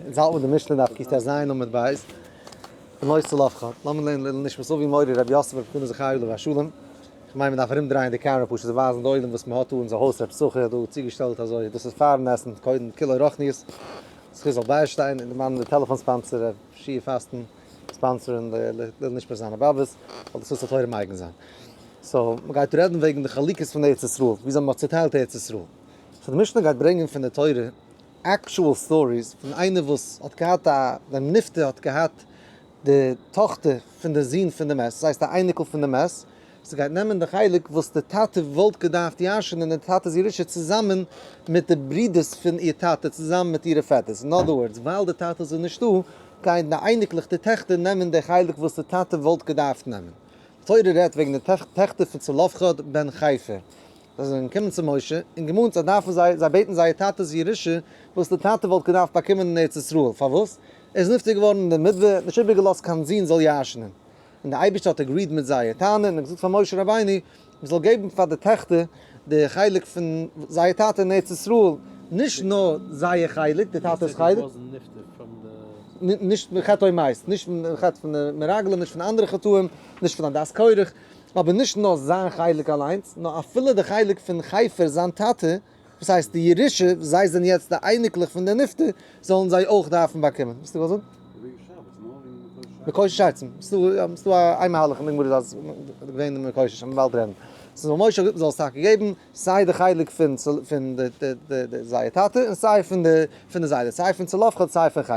אונז האלט מיר די משנה דף קטז עמוד ב', בנות צלפחד, לאמיר לערנען לעילוי נשמת אבי מורי רבי יוסף רבי חנא זכרי' עליו השלום, כ'מיין מ'דארף ארום דרייען די קעמרע פשוט צו ווייזן די עולם וואס מ'האט דא אונזער הויז רב סוחר האט דא צוגעשטעלט אזוי, דאס איז פארן עסן, קודם כולו רוחניות, זכות זאל ביישטיין, און די מאן די טעלעפאן sponsor רב שיע פאסטן sponsor ן לעילוי נשמת זיינע באבעס, ווייל די זכות התורה מגין זיין. so מ'גייט רעדן וועגן די חלוקות פון ארץ ישראל, וויאזוי מ'האט צוטיילט ארץ ישראל. so די משנה גייט ברענגען פון די תורה actual stories פון איינער וואס האט געהאט א, דער נפטר האט געהאט די טאכטער פון די זון פון די מת, דאס הייסט א אייניקל פון די מת, ס'גייט נעמען די חלק וואס די טאטע וואלט געדארפט ירש'ענען די טאטע'ס ירושה צוזאמען מיט די ברודערס פון איר טאטע צוזאמען מיט אירע פעטערס, אין other words ווייל די טאטע איז נישטא גייען די אייניקלעך די טעכטער נעמען די חלק וואס די טאטע וואלט געדארפט נעמען. די תורה רעדט וועגן די טעכטער פון צלפחד בן חפר. זיי זענען געקומען צו משה און געמאנט זיי דארפן זיי זיי בעטן זייער טאטע'ס ירושה וואס די טאטע וואלט געדארפט באקומען אין ארץ ישראל, פארוואס? ער איז נפטר געווארן אין די מדבר, ער האט נישט איבערגעלאזט קיין זון זאל ירש'נען. און דער אייבערשטער האט agreed מיט זייער טענה און האט געזאגט פאר משה רבינו מען זאל געבן פאר די טעכטער די חלק פון זייער טאטע אין ארץ ישראל, נישט נאר זייער חלק, די טאטע'ס חלק, נישט מחטאי מייסט, נישט פון חטא פון די מרגלים, נישט פון אנדערע חטאים, נישט פון עדת קורח, אבער נישט נאר זיין חלק אליינס, נאר אפילו די חלק פון חפר זיין טאטע, וואס הייסט די ירושה, זיי זענען יעצט די אייניקלעך פון די נפטר, זאלן זיי אויך דארפן באקומען. וואס האסטו געוואלט זאגן? מקושש עצים. ס'איז דא איין מהלך אין די גמרא אז געווען די מקושש, מ'וועט באלד רעדן. ס'איז משה האט געזאגט מ'זאל עס טאקע געבן, סיי די חלק פון פון די זייער טאטע, און סיי פון די פון די זיידע, סיי פון צלפחד סיי פון חפר.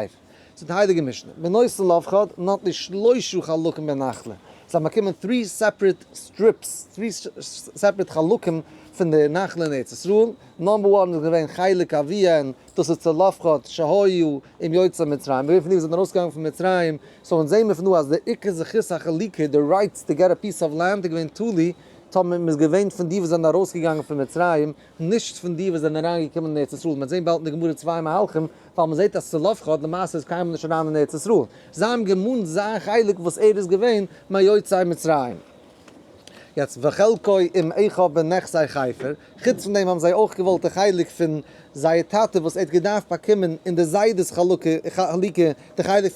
זאגט די הייליגע משנה, בנות צלפחד נטלו שלשה חלקים בנחלה, זיי האבן באקומען three separate strips, three separate חלקים פון די נחלה אין ארץ ישראל, number one איז געווען חלק אביהן, דאס איז צלפחד שהיו עם יוצאי מצרים, געווען פון די וואס זענען ארויסגעגאנגען פון מצרים, so אונז זעהן מיר פון דא אז די עיקר זכות החלוקה, די rights to get a piece of land איז געווען תלוי טאמער מ'איז געווען פון די וואס זענען ארויסגעגאנגען פון מצרים, נישט פון די וואס זענען אריינגעקומען אין ארץ ישראל, מ'וועט זעהן באלד אין די גמרא צוויי מהלכים, ווייל מ'זעהט אז צלפחד למעשה איז קיינמאל נישט אריין אין ארץ ישראל, זיי האבן געמאנט זיין חלק וואס ער איז געווען מיוצאי מצרים. יעצט וחלקו עם אחיו בנכסי חפר, חוץ פון דעם האבן זיי אויך געוואלט די חלק פון זייער טאטע וואס ער האט געדארפט באקומען אין די זיידעס חלוקה, די חלק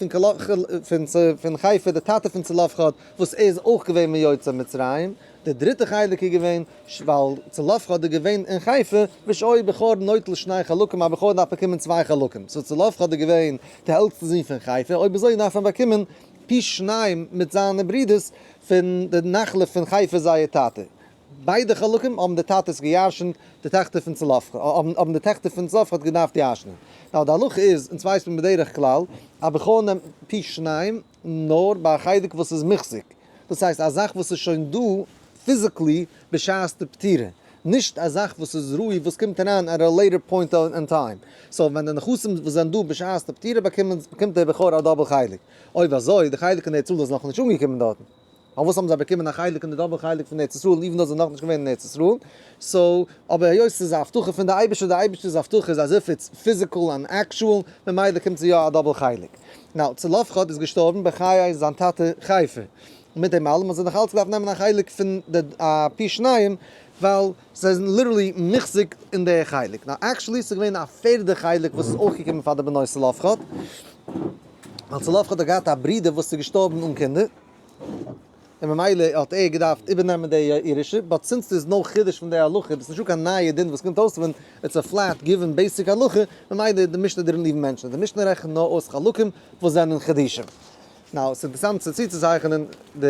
פון פון חפר די טאטע פון צלפחד וואס ער איז אויך געווען מיוצאי מצרים, די דריטע חלק איז געווען ווייל צלפחד איז געווען אין חיפה, ושהי' בכור נוטל שני חלקים, א בכור דארף באקומען צוויי חלקים, so צלפחד איז געווען די עלטסטע זון פון חיפה, אויב אזוי דארף מען באקומען פי שניים מיט זיינע ברודערס פון די נחלה פון חיפה זייער טאטע. ביידע חלקים האבן די טאטעס געירשנט, די טעכטער פון צלפחד, האבן די טעכטער פון צלפחד געדארפט ירשנען. now די הלכה איז, אונז ווייסט מען בדרך כלל, א בכור נעמט פי שניים נאר ביי א חלק וואס איז מוחזק, דאס הייסט א זאך וואס איז שוין דא physically בשעת די פטירה, נישט א זאך וואס איז ראוי וואס קומט אריין at a later point in time. so ווען די נכסים וואס זענען דא בשעת די פטירה באקומען באקומט דער בכור א double חלק. אויב אזוי די חלק אין ארץ ישראל איז נאכנישט אנגעקומען דארטן. פארוואס האבן זיי באקומען א חלק אין די double חלק פון ארץ ישראל even though זיי זענען נאכנישט געווען אין ארץ ישראל? so אבער היות ס'איז א הבטחה פון די אייבערשטער, די אייבערשטער'ס הבטחה איז as if it's physical and actual, ממילא קומט זיי יא א double חלק. now צלפחד איז געשטארבן בחיי זיין טאטע חפר. און מיט דעם אלעם האט זיי נאך אלץ געדארפט נעמען א חלק פון די א פי שניים ווייל זיי זענען literally מוחזק אין די חלק. now actually ס'איז געווען א פערדע חלק וואס איז אויך געקומען פאר די בנות צלפחד. ווייל צלפחד האט געהאט א ברודער וואס איז געשטארבן אן קינדער. און ממילא האט ער געדארפט איבערנעמען די ירושה, but since ס'איז no חידוש פון די הלכה, דאס איז נישטא קיין נייע דין וואס קומט אויס פון, it's a flat given basic הלכה, ממילא די משנה didn't even mention, די משנה רעכנט נאר אויס חלקים וואס זענען חידושים. now, ס'איז אינטערעסאנט צו צוצוצייכענען, די,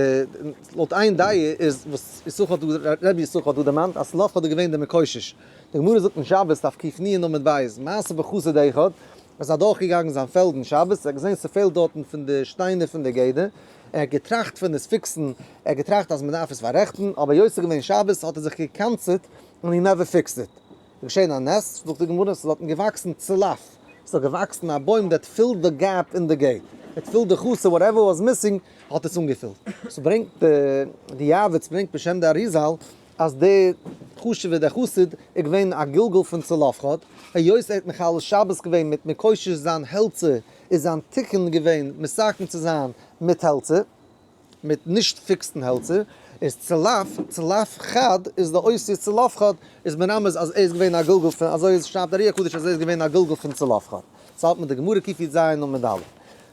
לויט איין דעה איז וואס יששכר האט דא, רבי יששכר האט דא דערמאנט, אז צלפחד איז געווען דער מקושש. די גמרא זאגט אין שבת דף קנ עמוד ב', מעשה בחסיד אחד, ער איז אדורכגעגאנגען זיין פעלד אין שבת, ער האט געזען ס'פעלט דארטן פון די שטיינער פון די גדר, ער האט געטראכט פון עס fix ן, ער האט געטראכט אז מען דארף עס פאררעכטן, אבער היות ס'איז געווען שבת האט ער זיך געקאנצערט און he never fixed it. איז געשען א נס, זאגט די גמרא, ס'איז דארטן געוואקסן צלף, ס'איז דארט געוואקסן א בוים that filled the gap אין די gate, it filled די חסר whatever was missing האט עס אנגעפילט. ס'ברענגט די יעבץ ברענגט בשם די אריזל אז דער חשוב'ער דער חסיד איז געווען א גלגול פון צלפחד, היות ער האט מחלל שבת געווען מיט מקושש זיין העלצער איז זיין תיקון געווען מתקן צו זיין מיט העלצער, מיט נישט fix טן העלצער, איז צלף, צלפחד איז די אותיות צלפחד איז מרמז אז ער איז געווען א גלגול פון, אזוי שרייבט ארי הקדוש אז ער איז געווען א גלגול פון צלפחד. ס'האלט מיט די גמרא קי"ז עמוד א'.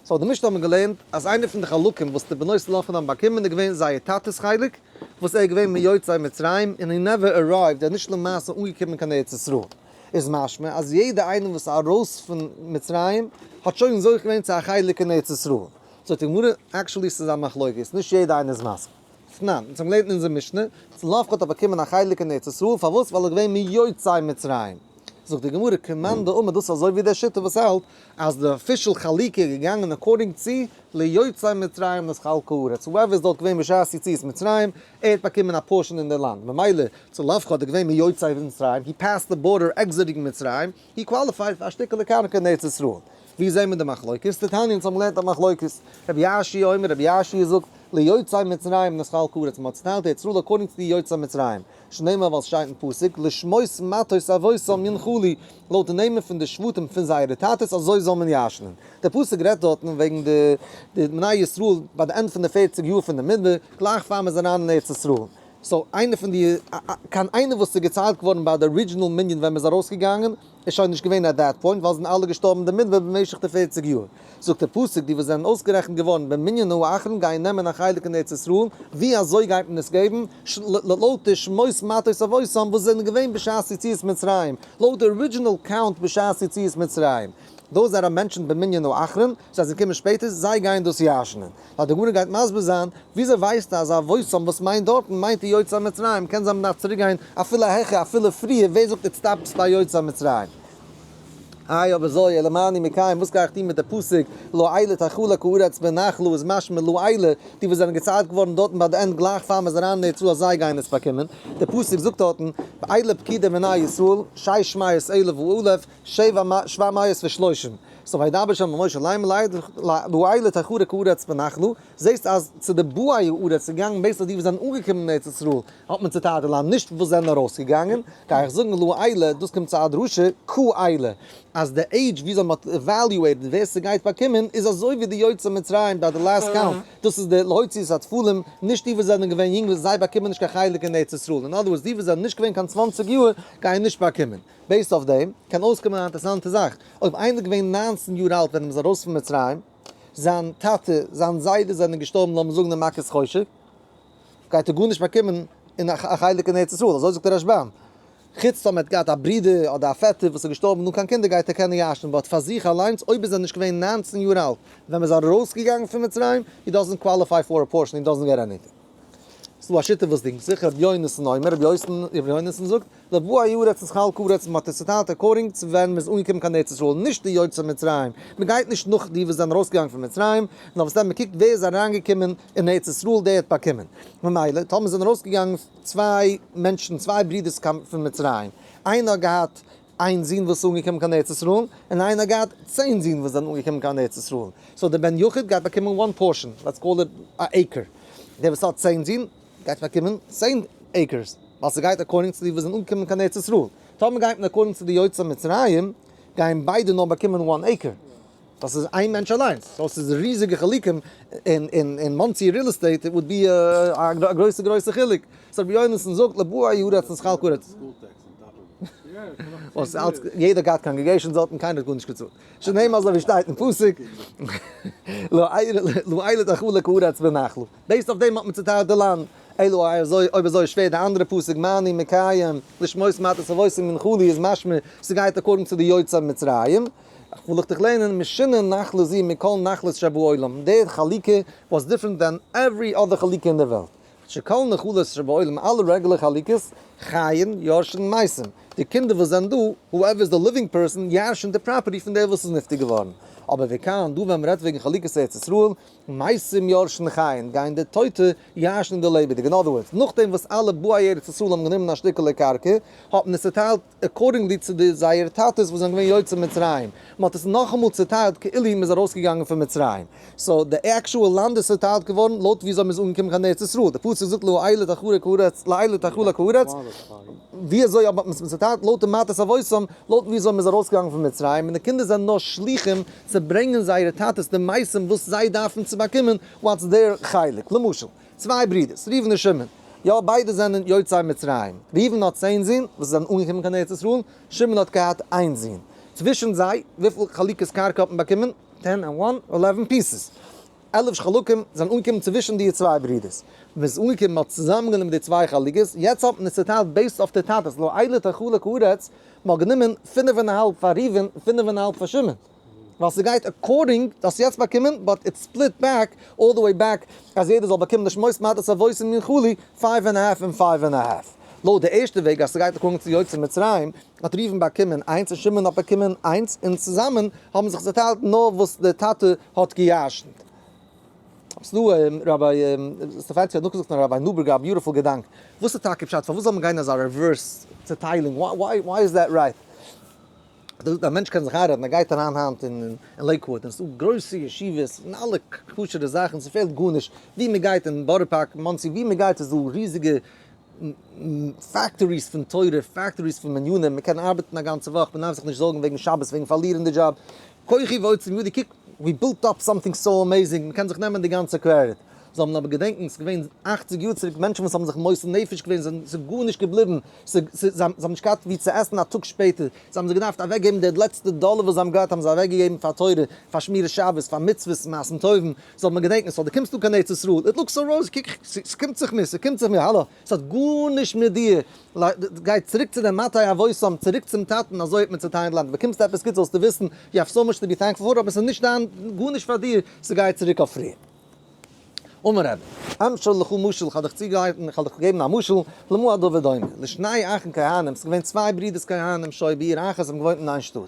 so די משנה האט מען געלערנט אז איינער פון די חלקים וואס די בנות צלפחד האבן באקומען איז געווען זייער טאטע'ס חלק, וואס ער איז געווען מיוצאי מצרים און he never arrived, ער איז נישט למעשה אנגעקומען קיין ארץ ישראל. איז משמע אז יעדער איינער וואס איז ארויס פון מצרים האט שוין זוכה געווען צו א חלק אין ארץ ישראל. זאגט די גמרא, actually ס'איז א מחלוקת, נישט יעדער איינער איז מסכים. תנן, אונז האבן געלערנט אין אונזער משנה, צלפחד האט באקומען א חלק אין ארץ ישראל, פארוואס? ווייל ער איז געווען מיוצאי מצרים. זאגט די גמרא, כמאן דאמר דאס איז אזוי ווי דער שיטה וואס האלט אז די official חלוקה איז געגאנגען according צו ליוצאי מצרים נתחלקה הארץ, whoever איז דארט געווען בשעת יציאת מצרים, ער האט באקומען א portion אין די לאנד, ממילא צלפחד איז געווען מיוצאי מצרים, he passed the border exiting מצרים, he qualified פאר א שטיקעלע קרקע אין ארץ ישראל. ווי זעהן מיר די מחלוקת? דתניא, אונז האבן געלערנט א מחלוקת, רבי יאשיה אומר, רבי יאשיה זאגט, ליוצאי מצרים נתחלקה הארץ, מען האט צוטיילט ארץ ישראל according צו די יוצאי מצרים, שנאמר ווייל ס'שטייט אין פסוק, לשמות מטות אבותם ינחלו, לויט די נעמען פון די שבטים פון זייערע טאטעס אזוי זאל מען ירש'נען. דער פסוק רעדט דארטן וועגן די די בני ישראל ביי די ענד פון די פערציג יאר פון די מדבר, גלייך פאר מ'איז אריין אין ארץ ישראל. so איינער פון די, קיין איינער וואס איז געציילט געווארן ביי די original מנין ווען מ'איז ארויסגעגאנגען, איז שוין נישט געווען at that point, ווייל זענען אלע געשטארבן אין די מדבר במשך די פערציג יאר. זאגט דער פסוק, די וואס זענען אויסגערעכנט געווארן במנין האחרון גייען נעמען א חלק אין ארץ ישראל, ווי אזוי גייט מען עס געבן? לויט די שמות מטות אבותם וואס זענען געווען בשעת יציאת מצרים, לויט די original count בשעת יציאת מצרים. those that are mentioned במנין האחרון, זיי זענען געקומען שפעטער, זיי גייען דאס ירש'נען. ווייל די גמרא גייט מסביר זיין, וויאזוי ווייסטו אז אבותם וואס מיינט דארטן מיינט די יוצאי מצרים, קען זיין מ'דארף צוריק גיין אפילו העכער אפילו פריער, ווער זאגט it stops ביי יוצאי מצרים? איי אויב אזוי אלא מה אני מקיים, וואס גיי איך טון מיט די פסוק לאלה תחלק הארץ בנחלה איז משמע לאלה, די וואס זענען געציילט געווארן דארטן ביי די ענד גלייך פאר מ'איז אריין אין ארץ ישראל אז זיי גייען עס באקומען, די פסוק זאגט דארטן ואלה פקודי בני ישראל שש מאות אלף ואלף שבע מאות ושלושים, so וידבר ה' אל משה לאמר לאלה תחלק הארץ בנחלה, זעסט אז צו די באי הארץ איז געגאנגען בעסער די וואס זענען אנגעקומען אין ארץ ישראל האט מען צוטיילט די לאנד נישט וואס זענען ארויסגעגאנגען, גיי איך זאגן לאלה, דאס קומט צו א דרשה כאלה, אז די עידזש וויאזוי מען האט evaluated ווער ס'גייט באקומען איז אזוי ווי די יוצאי מצרים ביי די last count, דאס איז די להוציא את הטפלים, נישט די וואס זענען געווען יונג וואס זיי באקומען נישט קיין חלק אין ארץ ישראל, אין other words די וואס זענען נישט געווען קיין 20 יאר גייען נישט באקומען. based אויף דעם קען אויסקומען א אינטערעסאנטע זאך, אויב איינער איז געווען 19 יאר אלט ווען ער איז ארויס פון מצרים, זיין טאטע, זיין זיידע זענען געשטארבן לאמיר זאגן אין מכת חושך, גייט ער גארנישט באקומען אין א חלק אין ארץ ישראל, אזוי זאגט דער רשב"ם. חוץ טאמער ער האט געהאט א ברודער אדער א פעטער וואס איז געשטארבן אן קיין קינדער גייט ער קענען ירש'ן, but פאר זיך אליינס אויב איז ער נישט געווען 19 יאר אלט ווען מ'איז ארויסגעגאנגען פון מצרים, he doesn't qualify for a portion, he doesn't get anything. ס'דא א שיטה וואס דינגט זיך, רבי יונתן אומר, רבי יונתן זאגט, לבאי הארץ נתחלקה הארץ, מ'האט עס צוטיילט according צו ווען מ'איז אנגעקומען קיין ארץ ישראל, נישט די יוצאי מצרים, מ'גייט נישט נאך די וואס זענען ארויסגעגאנגען פון מצרים, נאר וואס דען מ'קוקט ווער איז אריינגעקומען אין ארץ ישראל דער האט באקומען. ממילא טאמער זענען ארויסגעגאנגען צוויי מענטשן, צוויי ברידערס פון מצרים, איינער האט געהאט איין זון וואס איז אנגעקומען קיין ארץ ישראל, און איינער האט געהאט 10 זון וואס זענען אנגעקומען קיין ארץ ישראל, so דער בן יחיד גייט באקומען one portion, let's call it א acre, דער וואס האט 10 זון גייט באקומען 10 acres, ווייל ס'גייט according צו די וואס זענען אנגעקומען קיין ארץ ישראל. טאמער גייט מען according צו די יוצאי מצרים, גייען ביידע נאר באקומען one acre. דאס איז איין מענטש אליינס. so ס'איז ריזיגע חילוקים אין מאנסי real estate, it would be א גרויסע גרויסע חילוק. so רבי יונתן זאגט לבאי הארץ נתחלקה הארץ. וואס אלץ יעדער געהאט congregations דארטן, קיינער האט גארנישט געצאלט. שנאמר אזוי ווי שטייט אין פסוק, לאלה תחלק הארץ בנחלה. based אויף דעם האט מען צוטיילט די לאנד. אלא אזוי, אויב אזוי איז שווער די אנדערע פסוק, מה אני מקיים, לשמות מטות אבותם ינחלו איז משמע ס'גייט according צו די יוצאי מצרים. וויל איך דיך לערנען, משונה נחלה זו מכל נחלות שבעולם, די חלוקה was different than every other חלוקה אין די וועלט. שכל נחלות שבעולם, אלע רעגולער חלוקות, חיים, יורשין, מתים. די קינדער וואס זענען דא, whoever is the living person, ירש'ן די property פון דער וואס איז נפטר געווארן. אבער וכאן, דא ווען מ'רעדט וועגן חלוקת ארץ ישראל, מתים יורשין חיים, גייען די טויטע ירש'ן די לעבעדיגע. אין other words, נאכדעם וואס אלע באי ארץ ישראל האבן גענומען א שטיקעלע קרקע, האט מען עס צוטיילט accordingly צו די זייערע טאטעס וואס זענען געווען יוצאי מצרים. מען האט עס נאכאמאל צוטיילט כאילו מען איז ארויסגעגאנגען פון מצרים. so די actual לאנד איז צוטיילט געווארן לויט וויאזוי מען איז אנגעקומען קיין ארץ ישראל. די פסוק זאגט לאלה תחלק הארץ, לאלה תחלק הארץ. ווי אזוי האט מען עס צוטיילט? לויט די מטות אבותם, לויט וויאזוי מען איז ארויסגעגאנגען פון מצרים, און די קינדער זענען נאר שליחים צו ברענגען זייערע טאטעס די מתים וואס זיי דארפן צו באקומען, what's their חלק. למשל, צוויי ברידערס, ראובן און שמעון. יא, ביידע זענען יוצאי מצרים. ראובן האט 10 זין וואס זענען אנגעקומען קיין ארץ ישראל, שמעון האט געהאט איין זון. צווישן זיי, וויפיל חלוקות קרקע האט מען באקומען? 10 and 1, 11 pieces. 11 חלקים זענען אנגעקומען צווישן די צוויי ברידערס. ווען עס איז אנגעקומען, מען האט צוזאמענגענומען די צוויי חלוקות, יעצט האט מען עס צעטיילט based אויף די טאטעס, לאלה תחלק הארץ, מען האט גענומען 5.5 פאר ראובן, 5.5 פאר שמעון. ווייל ס'גייט according, דו האסט יעצט באקומען, but it split back, all the way back, אז יעדער זאל באקומען די שמות מטות אבותם ינחלו, 5.5 און 5.5. לויט די ערשטע וועג אז ס'גייט according צו יוצאי מצרים, האט ראובן באקומען איינס און שמעון האט באקומען איינס, און צוזאמען האבן זיך צעטיילט נאר וואס דער טאטע האט געירשנט. ס'דא Rabbi סטעפאנסקי האט נאכגעזאגט פון Rabbi נובערגער א beautiful געדאנק. וואס איז טאקע פשט? פארוואס זאל מען גיין אזא reverse צעטיילונג? Why is that right? א מענטש קען זיך איינרעדן, ער גייט אריין היינט אין לעיקוואוד און ס'איז דא גרויסע ישיבות און אלע כשר'ע זאכן, ס'פעלט גארנישט, ווי מען גייט אין בארא פארק, מאנסי, ווי מען גייט איז דא ריזיגע factories פון תורה, factories פון מנינים, מען קען ארבעטן א גאנצע וואך, מען דארף זיך נישט זארגן וועגן שבת, וועגן פארלירן די דזשאב, כוחי ועוצם ידי, קוק, we built up something so amazing, מען קען זיך נעמען די גאנצע קרעדיט. זאל מען אבער געדענקן, ס'איז געווען 80 יאר צוריק מענטשן וואס האבן זיך מוסר נפש געווען, ס'איז גארנישט געבליבן, זיי האבן נישט געהאט ווי צו עסן א טאג שפעטער, זיי האבן זיך געדארפט אוועקגעבן די לעצטע דאלער וואס זיי האבן געהאט האבן זיי אוועקגעגעבן פאר תורה, פאר שמירת שבת, פאר מצוות, מעשים טובים, זאל מען געדענקן, so דו קומסט דא קיין ארץ ישראל, it looks so rosy, קוק, ס'קומט זיך מיר, ס'קומט זיך מיר, האלא, ס'האט גארנישט מיט דיר, גיי צוריק צו דעם מטה אבותם, צוריק צום טאטן, אזוי האט מען צעטיילט לאנד, באקומסט עפעס גוט זאלסטו וויסן, you have so much to be thankful for, אבער ס'איז נישט דיין, גארנישט פאר דיר, ס'גייט צוריק אויף פריער. אמר רבי, אמשול לך משל, כ'האב דיך צוגעהאלטן, כ'האב דיך געגעבן א משל, למה הדבר דומה, לשני אחים כהנים, ס'איז געווען צוויי ברידערס כהנים שהיו בעיר אחת, זיי האבן געוואוינט אין איין שטאט,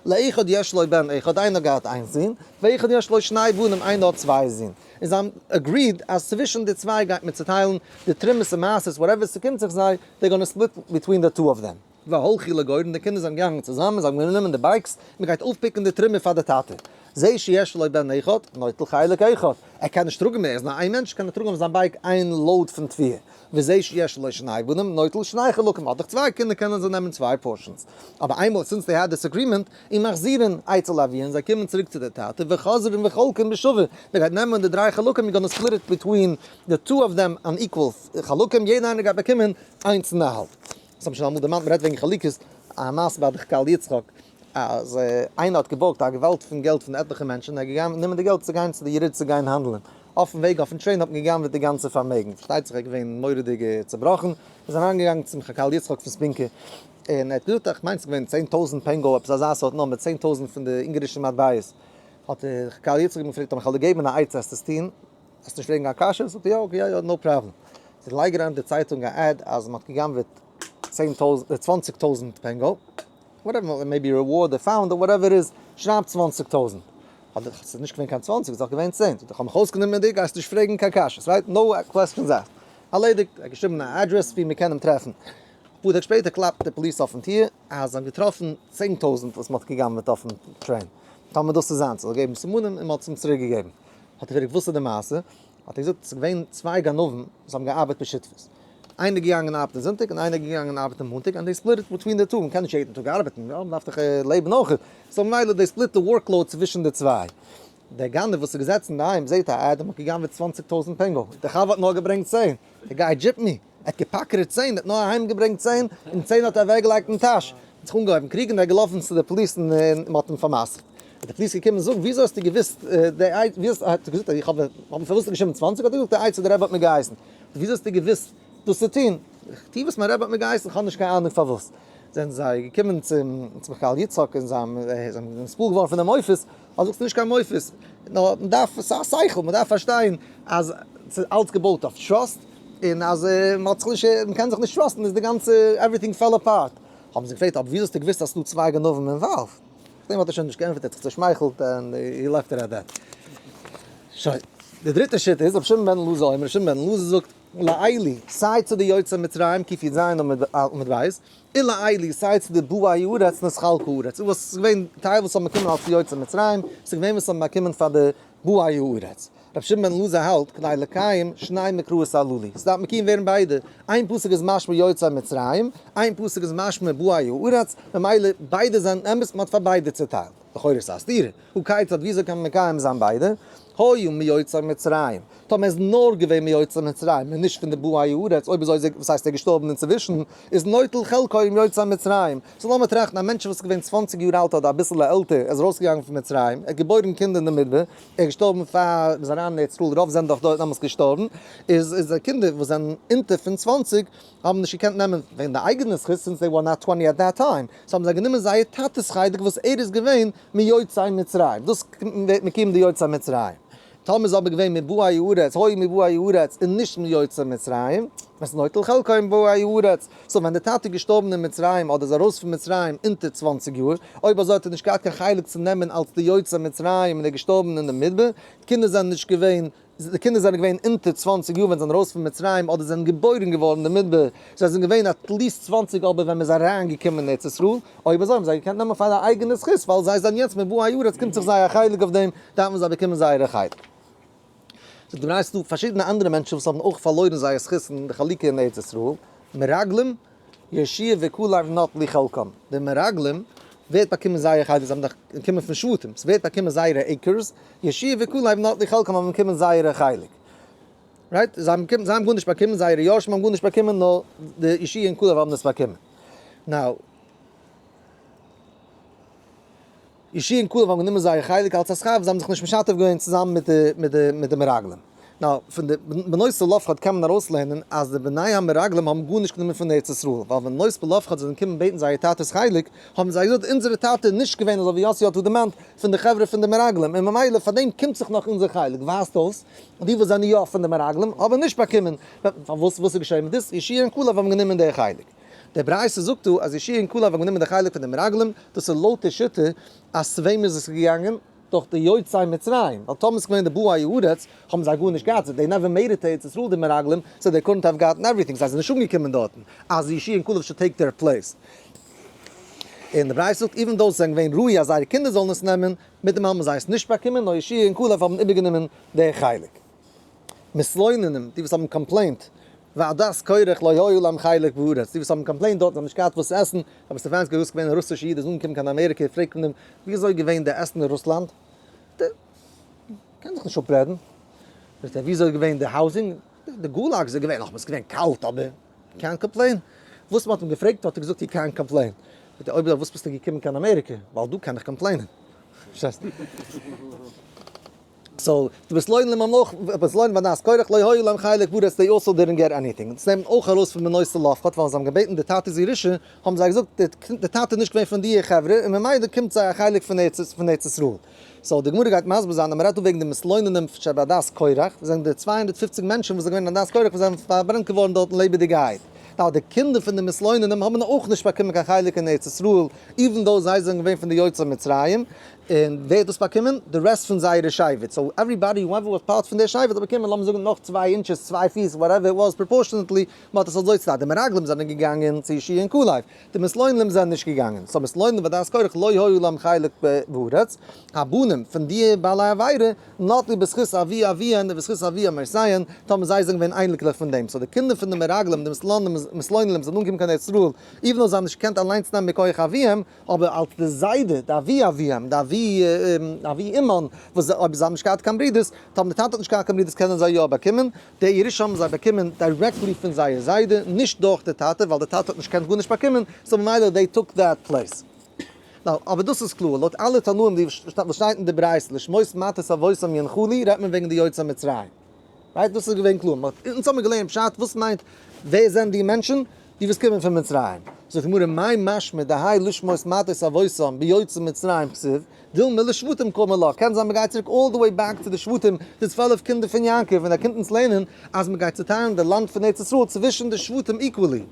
לאחד יש לו בן אחד, איינער האט געהאט איין זון, ואחד יש לו שני בנים, איינער האט צוויי זון, און זיי האבן agreed אז צווישן די צוויי גייט מען צוטיילן די תרומות און מעשרות, whatever ס'קומט זיך זיי, they gonna split between the two of them. והלכו לגורן, די קינדער זענען געגאנגען צוזאמען, זיי האבן גענומען די bikes, מען גייט אויפפיקן די תרומה פאר די טאטע. זה שיש לו בן אחד, נוטל חלק אחד. ער קען נישט טראגן מער, ער איז נאר איין מענטש, קען ער טראגן אויף זיין bike איין load פון תבואה. וזה שיש לו שני בנים, נוטל שני חלקים. האט דאך צוויי קינדער קענען זיי נעמען צוויי portions. אבער איינמאל, since they had this agreement, ומחזירין אצל אביהן, זיי קומען צוריק צו די טאטע, וחוזרין וחולקין בשווה. מען גייט נעמען די דריי חלקים, you're gonna split it between the two of them on equal חלקים, יעדער איינער גייט באקומען איינס און א האלב. דאס האב איך שוין אמאל דערמאנט, מ'רעדט וועגן חלוקות, א מעשה ביי די חקל יצחק, אז איינער האט געבארגט א געוואלד פון געלט פון עטליכע מענטשן, ער האט געגאנגען נעמען די געלט צו גיין צו די יריד צו גיין האנדלען, אויפן וועג אויפן train האט מען גע'גנב'עט די גאנצע פארמעגן, פארשטייט זיך ער איז געווען מורא'דיג צעבראכן, איז אריינגעגאנגען צום חקל יצחק פון ספינקע, און ער האט געזאגט, איך מיין ס'איז געווען 10,000 פענגא, עפעס אזא סארט נומבער, 10,000 פון די אונגארישע מטבעות, האט דער חקל יצחק אים געפרעגט, אויב איך וועל דיר געבן א עצה עסטו עס טון? וועסט נישט פרעגן קיין קשיות? זאגט ער יא, okay, יא יא, no problem. זיי לייגן אריין אין די צייטונג א ad אז מען האט גע'גנב'עט 10,000, 20,000 פענגא, whatever, maybe reward they found, whatever it is, שרייב 20,000. האט ער, ס'איז נישט געווען קיין 20, ס'איז דאך געווען 10. זאגט ער, איך האב מיך אויסגענומען מיט דיר, גייסט נישט פרעגן קיין קשיות, right? No questions asked. ארלעדיגט, ער האט געשריבן א אדרעס ווי מען קען אים טרעפן. אפאר טעג שפעטער קלאפט די פאליס אויפן טיר אז זיי האבן געטראפן 10,000 וואס מען האט גע'גנב'עט אויפן train. טאמער דאס איז זיינס, זאל ער געבן סימנים און מען האט עס אים צוריק געגעבן. האט ער געפרעגט וואס איז די מעשה? האט ער געזאגט, עס איז געווען צוויי גנבים וואס האבן געארבעט בשותפות. איינער איז געגאנגען ארבעטן זונטאג און איינער איז געגאנגען ארבעטן מאנטאג, and they split it between the two, מען קען נישט יעדן טאג ארבעטן, יא, מען דארף דאך לעבן אויך, so ממילא they split די workload צווישן די צוויי. דער גנב וואס איז געזעצן אינדערהיים זעט א ad, מען האט גע'גנב'עט 20,000 פענגא, דער חבר האט נאר געברענגט צען, דער guy gypped me, ער האט געפאקערעט 10, ער האט נאר אהיים געברענגט 10, און 10 האט ער אוועקגעלייגט אין טאש. האט זיך אנגעהויבן קריגן, ער איז געלאפן צו די פאליס און מען האט אים פאר'מסר'ט. איז די פאליס געקומען זאגן, וויאזוי האסטו געוואוסט די עצה, ווי האט ער געזאגט, איך האב האב פארוואס געשריבן 20, האט ער געזאגט די עצה די רבי האט מיר געהייסן. וויאזוי האסטו געוואוסט דאס צו טון? איך טו וואס מיין רבי האט מיר געהייסן, איך האב נישט קיין אהנונג פארוואס. זענען זיי געקומען צום צום חקל יצחק און זיי האבן נתפעל געווארן פון די מופת, אז זאגסט נישט קיין מופת, נאר מען דארף, ס'איז א שכל, מען דארף פארשטיין אז ס'איז אלץ געבויט אויף trust, און אז מען האט זיך נישט, מען קען זיך נישט trust ן איז די גאנצע everything fell apart. האבן זיי געפרעגט, אבער ווי האסטו געוואוסט אז ס'איז דא צוויי גנבים involved? דעם האט ער שוין נישט געענטפערט, ער האט זיך צעשמייכלט and he left it at that. שוין. די דריטע שיטה איז רבי שמעון בן אלעזר אומר, רבי שמעון בן אלעזר זאגט, לאלו, סיי צו די יוצאי מצרים, קי"ז עמוד ב', און לאלו, סיי צו די באי הארץ, נתחלקה הארץ. און וואס איז געווען טייל וואס האבן באקומען אלס יוצאי מצרים, ס'איז געווען וואס האבן באקומען פאר די באי הארץ. רבי שמעון בן אלעזר האלט, כדי לקיים שני מקראות הללו, ס'דארף מקוים ווערן ביידע, איין פסוק איז משמע יוצאי מצרים, איין פסוק איז משמע באי הארץ, ממילא ביידע זענען אמת, מ'האט פאר ביידע צוטיילט. לכאורה איז א סתירה, הא כיצד וויאזוי קען מען מקיים זיין ביידע? היה מיוצאי מצרים, טאמער איז נאר געווען מיוצאי מצרים און נישט פון די באי הארץ, אויב אזוי וואס הייסט ער געשטארבן אינצווישן, איז נוטל חלקו עם יוצאי מצרים. so לאמיר טראכטן, א מענטש וואס איז געווען 20 יאר אלט אדער אביסעלע עלטער, ער איז ארויסגעגאנגען פון מצרים, ער האט געבוירן קינדער אין די מדבר, ער איז געשטארבן פאר מ'איז אריין אין ארץ ישראל, רוב זענען דאך דארט דעמאלטס געשטארבן, איז די קינדער וואס זענען אונטער פון 20 האבן נישט געקענט נעמען וועגן די אייגענע זכות, since they were not 20 at that time, so האבן זיי גענומען זייער טאטע'ס חלק וואס ער איז געווען מיוצאי מצרים, דאס ווערט מקוים די יוצאי מצרים. טאמער איז אבער געווען מבאי הארץ, היה מבאי הארץ און נישט מיוצאי מצרים, איז נוטל חלקו עם באי הארץ. so ווען די טאטע איז געשטארבן אין מצרים אדער איז ארויס פון מצרים אונטער 20 יאר, אויב אזוי האט ער נישט געהאט קיין חלק צו נעמען אלס די יוצאי מצרים און ער איז געשטארבן אין די מדבר, די קינדער זענען נישט געווען, די קינדער זענען געווען אונטער 20 יאר ווען זיי זענען ארויס פון מצרים אדער זענען געבוירן געווארן אין די מדבר, זיי זענען געווען at least 20 אבער ווען מען איז אריינגעקומען אין ארץ ישראל, אויב אזוי האבן זיי געקענט נעמען פאר זייער אייגענע זכות, ווייל זיי זענען יעצט מבאי הארץ קומט זיך זיי א חלק אויף דעם, דארפן זיי באקומען זייערע חלק. זאגט די ברייתא ס'דא פארשידענע אנדערע מענטשן וואס האבן אויך פארלוירן זייער זכות אין די חלוקה אין ארץ ישראל, מרגלים, יהושע וכלב נטלו חלקם, די מרגלים ווערט באקומען זייער חלק, זיי האבן דאך געקומען פון שבטים, ס'ווערט באקומען זייערע acres, יהושע וכלב נטלו חלקם האבן באקומען זייערע חלק. right? זיי האבן באקומען, זיי האבן גארנישט באקומען, זייערע יורשים האבן גארנישט באקומען, נאר די יהושע און כלב האבן עס באקומען. now, יהושע און כלב האבן גענומען זייער חלק אלס א שכר, זיי האבן זיך נישט משתף געווען צוזאמען מיט די מרגלים. now, פון די בנות צלפחד קען מען ארויסלערנען אז די בני המרגלים האבן גארנישט גענומען פון ארץ ישראל, ווייל ווען בנות צלפחד זענען געקומען בעטן זייער טאטע'ס חלק, האבן זיי געזאגט אונזערע טאטע איז נישט געווען אזוי ווי יוסי האט דא דערמאנט פון די חברה פון די מרגלים, און ממילא פאר דעם קומט זיך נאך אונזער חלק, ווייזט אויס די וואס זענען יא פון די מרגלים האבן נישט באקומען, פארוואס וואס איז געשען מיט דאס? יהושע און כלב האבן גענומען די חלק. די ברייתא זאגט דא אז יהושע און כלב האבן גענומען די חלק פון די מרגלים, דאס איז לויט די שיטה אז צו וועם איז עס געגאנגען? דורך די יוצאי מצרים, ווייל טאמער איז געווען די באי הארץ האבן זיי גארנישט געהאט, they never made it to ארץ ישראל די מרגלים, so they couldn't have gotten everything, זיי זענען נישט אנגעקומען דארטן, אז יהושע און כלב should take their place. און די ברייתא זאגט even though זיי זענען געווען ראוי אז זייערע קינדער זאלן עס נעמען, מיט דעם האבן זיי עס נישט באקומען, נאר יהושע און כלב האבן איבערגענומען די חלק. מתלוננים, די וואס האבן complained, ועדת קורח לא היה להם חלק בארץ, די וואס האבן complained דארט, זיי האבן נישט געהאט וואס צו עסן, רבי סטעפאנסקי איז געווען א רוסישע איד, איז אנגעקומען קיין אמעריקע, פרעגט מען אים, ווי אזוי איז געווען די עסן אין רוסלאנד? קען זיך נישט אפרעדן. זאגט ער, ווי אזוי איז געווען די housing? די גולאגס איז געווען, נאכאמאל, עס איז געווען קאלט, אבער קענט complain. וואס מען האט אים געפרעגט האט ער געזאגט, you can't complain. זאגט ער, אויב אזוי וואס ביסטו געקומען קיין אמעריקע? ווייל דא קען איך complain ען. פארשטייסט? so, די מתלוננים האבן אויך, מתלוננים ועדת קורח לא היה להם חלק בארץ, they also didn't get anything. דאס נעמט אויך ארויס פון בנות צלפחד, ווייל זיי האבן געבעטן די טאטע'ס ירושה, האבן זיי געזאגט, די טאטע איז נישט געווען פון די חברה, און ממילא קומט זיי א חלק פון ארץ ישראל. so, די גמרא גייט מסביר זיין אז מען רעדט דא וועגן די מתלוננים שבעדת קורח, וואס זענען די 250 מענטשן וואס זענען געווען אין עדת קורח וואס זענען פארברענט געווארן דארטן לעבעדיגעהייט. now, די קינדער פון די מתלוננים האבן אויך נישט באקומען קיין חלק אין ארץ ישראל, even though זיי זענען געווען פון די יוצאי מצרים, און ווער האט דאס באקומען? די rest פון זייערע שבט, so everybody whoever was part פון די שבט האט באקומען לאמיר זאגן נאך 2 inches, 2 פיס, whatever it was proportionately, מען האט עס אזוי צוטיילט, די מרגלים זענען געגאנגען צו יהושע און כלב, די מתלוננים זענען נישט געגאנגען, so מתלוננים ועדת קורח לא היה להם חלק בארץ, הבנים פון די בעלי עבירה, נטלו בזכות אבי אביהן ובזכות אבי אמותיהן, טאמער זיי זענען געווען אייניקלעך פון דעם, so די קינדער פון די מרגלים, די מתלוננים זענען אנגעקומען קיין ארץ ישראל, even though זיי האבן נישט געקענט אליינס נעמען מכח אביהם, אבער אלס די זיידע, די אבי אביהם, די אבי אבי אמן, וואס אויב זיי האבן נישט געהאט קיין ברידערס, טאמער די טאטע האט נישט געהאט קיין ברידערס קענען זיי יא באקומען, די ירושה האבן זיי באקומען directly פון זייער זיידע, נישט דורך די טאטע, ווייל די טאטע האט נישט געקענט גארנישט באקומען, so ממילא they took that place. now, אבער דאס איז קלאר, לויט אלע תנאים די וואס שטייט אין די ברייתא, לשמות מטות אבותם ינחלו, רעדט מען וועגן די יוצאי מצרים. right? דאס איז געווען קלאר. אונז האבן מיר געלערנט פשט, וואס מיינט ווער זענען די מענטשן? די וואס קומען פון מצרים. זאגט די גמרא, מאי משמע דהאי לשמות מטות אבותם ביוצאי מצרים כתיב, דילמא לשבטים קאמר לה, קען זיין מ'גייט צוריק all the way back צו די שבטים, די 12 קינדער פון יעקב, און ער קומט אונז לערנען אז מ'גייט צוטיילן די לאנד פון ארץ ישראל צווישן די שבטים equally.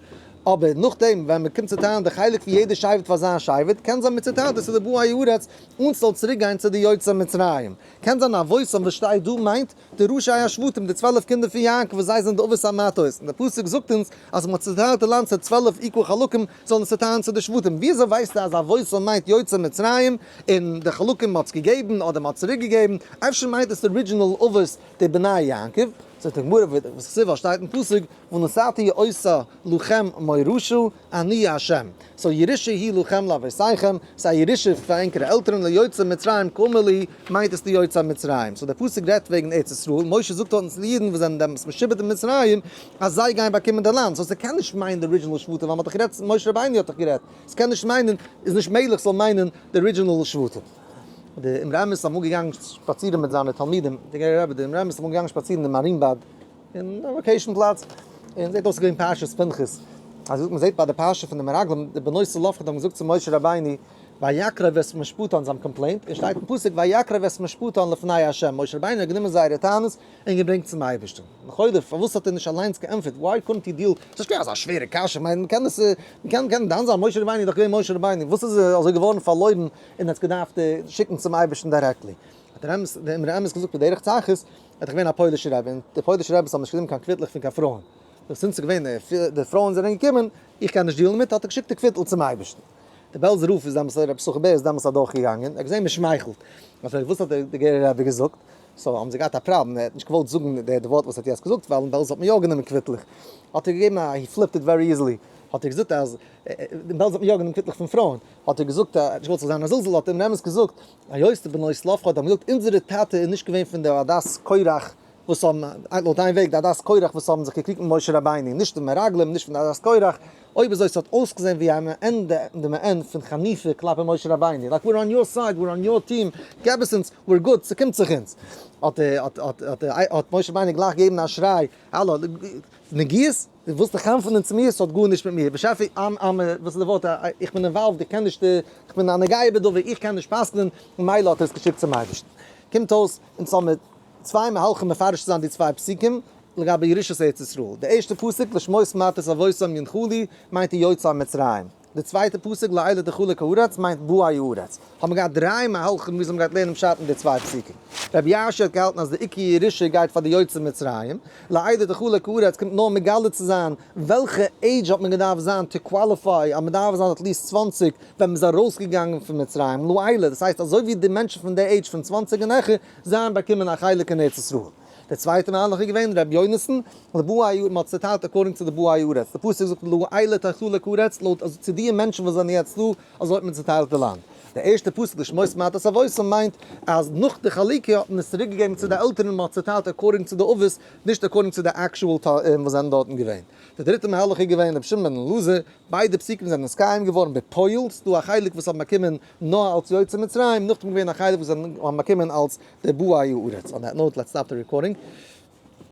אבער נאכדעם ווען מ'קומט צוטיילן די חלק פון יעדע שבט פאר זיין שבט, קען זיין מ'צוטיילט עס צו די באי הארץ, און ס'זאל צוריק גיין צו די יוצאי מצרים. קען זיין אבותם וואס שטייט דא מיינט די ראשי השבטים, די 12 קינדער פון יעקב וואס זיי זענען די אבות המטות, און דער פסוק זאגט אונז אז מען האט צוטיילט די לאנד צו 12 equal חלקים, זאלן עס צוטיילן צו די שבטים. וויאזוי ווייסטו אז אבותם מיינט יוצאי מצרים, און די חלקים מען האט עס געגעבן אדער מען האט צוריק געגעבן? אפשר מיינט עס די original אבות די בני יעקב? זאגט די גמרא וכתיב שטייט אין פסוק ונתתי אותה לכם מורשה אני ה', so ירושה היא לכם לאבותיכם, ס'איז א ירושה פאר ענקערע עלטערן ליוצאי מצרים קאמר להו מיינט עס די יוצאי מצרים, so דער פסוק רעדט וועגן ארץ ישראל, משה זאגט דארטן צו די אידן וואס זענען דעמאלטס משועבד אין מצרים אז זיי גייען באקומען די לאנד, so ס'קען נישט מיינען די original שבטים ווייל מ'האט דאך גערעדט משה רבינו האט דאך גערעדט, ס'קען נישט מיינען איז נישט מעגליך ס'זאל מיינען די original שבטים. די אמרי אמת איז אמאל געגאנגען שפאצירן מיט זיינע תלמידים, די גערער רבי, די אמרי אמת איז אמאל געגאנגען שפאצירן אין מארינבאד, אין א vacation פלאץ, און זעט אויס ס'איז געווען פרשת פנחס, אז מען זעט ביי די פרשה פון די מרגלים, די בנות צלפחד האבן געזאגט צו משה רבינו, ויקרב את משפטן, זיי האבן complained, און שטייט אין פסוק ויקרב את משפטן לפני ה', משה רבינו האט גענומען זייערע טענות און געברענגט צום אייבערשטן. לכאורה פארוואס האט ער נישט אליינס געענטפערט, why couldn't he deal, ס'איז נישט געווען אזא שווערע קשיא, כ'מיין מ'קען עס, מ'קען קען דן זיין, משה רבינו איז דאך געווען משה רבינו, וואס איז ער אזוי געווארן פארלוירן און האט געדארפט שיקן צום אייבערשטן directly? האט דער אמת, דער אמרי אמת געזאגט בדרך צחות, ער איז דאך געווען א פוילישער רבי, און די פוילישע רביס האבן נישט גענומען קיין קוויטלעך פון קיין פרויען, דאס זינט ס'איז געווען די פרויען זענען געקומען, איך קען נישט deal ן דערמיט, האט ער געשיקט די קוויטל צום אייבערשטן. דער בעלזער רב איז דעמאלטס, רבי יששכר בער איז דעמאלטס אדורך געגאנגען, ער האט געזען מען שמייכלט, האט ער געפרעגט וואס האט דער גערער רבי געזאגט, so האבן זיי געהאט א פראבלעם, ער האט נישט געוואלט זאגן די ווארט וואס ער האט יעצט געזאגט, ווייל אין בעלז האט מען יא גענומען קוויטלעך, האט ער געגעבן א, he flipped it very easily, האט ער געזאגט אז אין בעלז האט מען יא גענומען קוויטלעך פון פרויען, האט ער געזאגט, ער האט נישט געוואלט ס'זאל זיין א זלזול, האט ער אים אמת געזאגט, היות די בנות צלפחד האבן געזאגט אונזערע טאטע איז נישט געווען פון די עדת קורח וואס האבן, לויט איין וועג, די עדת קורח וואס האבן זיך געקריגט מיט משה רבינו, נישט די מרגלים, נישט פון די עדת קורח, אויב אזוי ס'האט אויסגעזען ווי א מעין די מעין פון חניפה כלפי משה רבינו, like we're on your side, we're on your team, געב עס אונז, we're good, ס'קומט זיך אונז. האט האט האט האט משה רבינו גלייך געגעבן א שריי, האלא, נגיעות? דו ווילסט דיך חנפ'נען צו מיר? ס'האט גארנישט מיט מיר, באשעפער, I'm I'm וואס איז די ווארט, איך בין involved, איך קען נישט, איך בין א נוגע בדבר, איך קען נישט פסק'נען, ממילא האט ער עס געשיקט צום אייבערשטן. קומט אויס, אונז האבן מיר צוויי מהלכים מפרש צו זיין די צוויי פסוקים לגבי ירושת ארץ ישראל. די ערשטע פסוק, לשמות מטות אבותם ינחלו, מיינט די יוצאי מצרים. די צווייטע פסוק לאלה תחלק הארץ מיינט באי הארץ. האבן מיר געהאט דריי מהלכים וויאזוי מ'גייט לערנען פשט אין די צוויי פסוקים. רבי יאשיה האט געהאלטן אז די עיקר ירושה גייט פאר די יוצאי מצרים, לאלה תחלק הארץ קומט נאר מגלה צו זיין וועלכע עידזש האט מען געדארפט זיין to qualify אז מ'דארף זיין at least 20 ווען מ'איז ארויסגעגאנגען פון מצרים, לאלה, דאס הייסט אזוי ווי די מענטשן פון די עידזש פון 20 און העכער זיי באקומען א חלק אין ארץ ישראל. דער צווייטער מהלך איז געווען ר' יונתן, לבאי הארץ, מען האט צעטיילט according צו די באי הארץ, די פסוק זאגט לאלה תחלק הארץ, לויט אזוי צו די מענטשן וואס זענען יעצט דא, אזוי האט מען צעטיילט די לאנד. דער ערשטער פסוק לשמות מטות אבותם מיינט אז נאך די חלוקה האט מען עס צוריק געגעבן צו די עלטערן, מען האט צעטיילט according צו די אבות, נישט according צו די actual וואס זענען דארטן געווען. דער דריטער מהלך איז געווען רבי שמעון בן אלעזר, ביידע פסוקים זענען נתקיים געווארן בפועל, ס'איז דא א חלק וואס האבן באקומען נאר אלס יוצאי מצרים, נאכדעם איז געווען א חלק וואס האבן באקומען אלס די באי הארץ. On that note, let's stop the recording.